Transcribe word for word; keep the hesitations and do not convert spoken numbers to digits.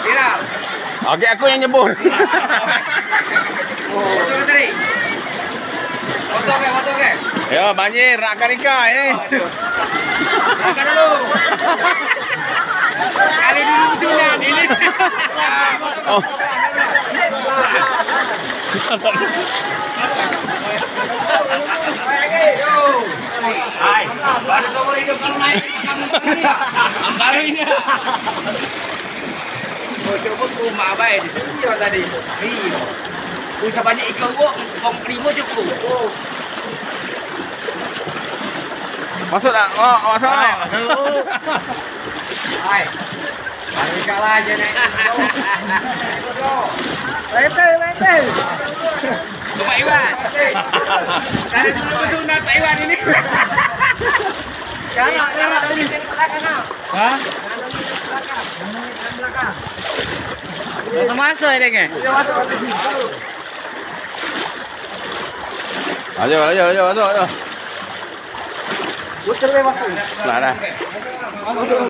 Viral. Oke, aku yang nyebur. Foto ke tadi? Foto ke, foto ke? Ya, banjir, nak ikan ini. Makan dulu. Kali dulu sunat ini. Oh. Hai, baru seumur hidup kalau naik makam ini. Baru ini. Oh, coba rumah bae di sini tadi. Iya. Usah banyak ikan gua, kong primo cukup. Masuk tak? Oh, masuk. Hai, masuk. Hai. Mari kalah aja nih. Rete, rete. Pak Iwan. Dari dulu ke sunat Pak Iwan ini. Kalah, kalah tadi. Hah? Langsung masuk ya, Dek, ya? Ayo, ayo, ayo, ayo, ayo. Putar be masuk. Nah, nah.